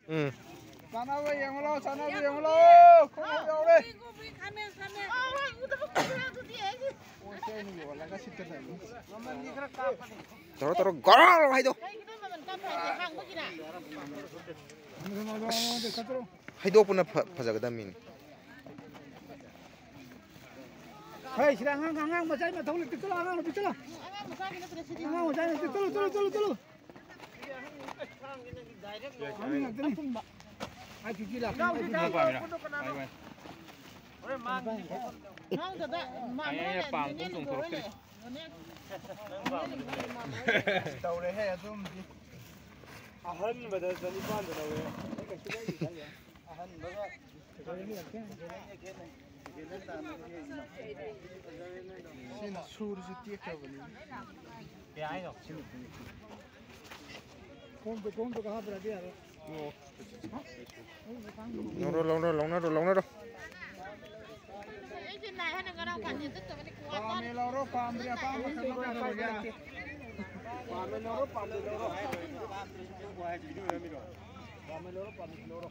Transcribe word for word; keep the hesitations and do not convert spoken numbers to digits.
ꯎꯝ꯫ ꯆꯥꯅꯕ ꯌꯦꯡꯉꯨ ꯂꯥꯎ, ꯆꯥꯅꯕ ꯌꯦꯡꯉꯨ ꯂꯥꯎ꯫ ꯈꯣꯡꯎꯞ ꯌꯥꯎꯔꯦ꯫ ꯄꯣꯠꯁꯦ ꯑꯩꯅ ꯌꯣꯜꯂꯒ ꯁꯤꯠꯀꯗꯕꯅꯤ꯫ ꯇꯧꯔꯣ, ꯇꯧꯔꯣ, ꯒꯣꯔꯣ ꯍꯥꯏꯗꯣ꯫ ꯀꯩꯒꯤꯅꯣ ꯃꯃꯜ ꯀꯝ ꯍꯥꯏꯁꯦ? ꯍꯥꯡꯕꯒꯤꯔ? ꯍꯩꯗꯣꯛꯄꯅ ꯐ-, ꯐꯖꯒꯗꯕꯅꯤꯅꯦ꯫ ꯍꯩ, ꯁꯤꯗ ꯑꯉꯥꯡ, ꯑꯉꯥꯡ ꯃꯆꯥꯒꯤ ꯃꯊꯧ ꯂꯩꯇꯦ꯫ ꯆꯠꯂꯣ, ꯑꯉꯥꯡ ꯅꯨꯄꯤ, ꯆꯠꯂꯣ꯫ ꯑꯉꯥꯡ ꯃꯆꯥꯒꯤ ꯅꯠꯇ꯭ꯔꯦ ꯁꯤꯗꯤ꯫ ꯑꯉꯥꯡ ꯃꯆꯥꯒꯤ ꯅꯠꯇꯦ꯫ ꯆꯠꯂꯣ, ꯆꯠꯂꯣ, ꯆꯠꯂꯣ, ꯆꯠꯂꯣ꯫ ꯑꯉꯥꯡ ꯉꯥꯛꯇꯅꯤ꯫ ꯑꯥꯏ ꯐꯤꯐꯇꯤ ꯂꯥꯛꯀꯅꯤ, ꯑꯥꯏ ꯐꯤꯐꯇꯤ꯫ ꯉꯥꯎꯗꯗ, ꯃꯥ ꯑꯩ ꯄꯥꯝ ꯀꯨꯝ ꯆꯣꯡꯊꯣꯔꯛꯇ꯭ꯔꯤ꯫ ꯇꯧꯔꯦꯍꯦ ꯑꯗꯨꯝꯗꯤ꯫ ꯑꯍꯟꯕꯗ ꯆꯅꯤꯄꯥꯟꯗ ꯂꯧꯋꯦ꯫ ꯑꯍꯟꯕꯒ ꯁꯤꯅ ꯁꯨꯔꯁꯨ ꯇꯦꯛꯈ꯭ꯔꯕꯅꯤ꯫ ꯀꯌꯥ ꯍꯥꯏꯅꯣ? ꯈꯣꯡꯗ, ꯈꯣꯡꯗꯒ ꯍꯥꯞꯄ꯭ꯔꯗꯤ ꯌꯥꯔꯣꯏ꯫ ꯂꯧꯔꯣ, ꯂꯧꯔꯣ, ꯂꯧꯅꯔꯣ, ꯂꯧꯅꯔꯣ꯫ ꯄꯥꯝꯃꯦ ꯂꯧꯔꯣ, ꯄꯥꯝꯗ꯭ꯔꯦ ꯑꯄꯥꯝꯕ ꯈꯜꯂꯣ, ꯀꯩꯗꯧꯔꯒꯦ? ꯄꯥꯝꯃꯦ ꯂꯧꯔꯣ, ꯄꯥꯝꯗ꯭ꯔꯦ ꯂꯧꯔꯣ꯫ ꯄꯥꯝꯃꯦ ꯂꯧꯔꯣ, ꯄꯥꯝꯗ꯭ꯔꯦ ꯂꯧꯔꯣ꯫